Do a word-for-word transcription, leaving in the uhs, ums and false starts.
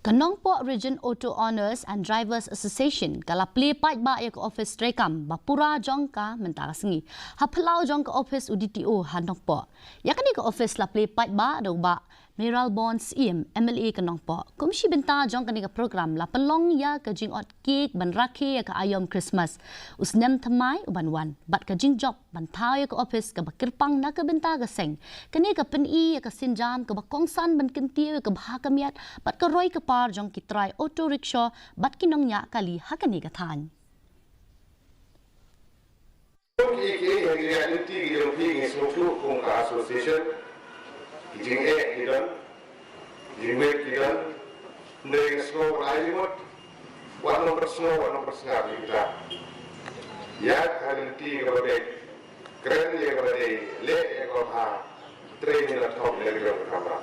Ka Nongpoh Region Auto Owners and Drivers Association ka la plie paidbah ïa ka office treikam ba pura jong ka mynta ka sngi ha phyllaw jong ka office u D T O ha Nongpoh. Ïa kane ka office la plie paidbah da u Bah Mayralborn Syiem, M L A ka Nongpoh. Kum shi bynta jong kane ka program la pynlong ïa ka jingot cake ban rakhe ïa ka aïom Christmas u snem thymmai u ban wan, bad ka jingjop ban thaw ïa ka office kaba kyrpang na ka bynta ka seng. Kane ka pyni ïa ka sienjam kaba kongsan ban kyntiew ïa ka bha ka miat bad ka roi ka par jong ki trai auto rickshaw bad ki nongñiah kali ha kane ka thaiñ. Ki ki ki ki lynti ki jong ki ngi sngewthuh kum ka association. Ki jingeh ki don, ki jingwit ki don. Ngi sngew ai jingmut. Wat nang bersngew, wat nang bersngap ïa kita. Ïa ka lynti kaba beit. Kren ïa kaba dei, leh ïa kaba bha. Trei ïa la thok ïa la jong ka kamra.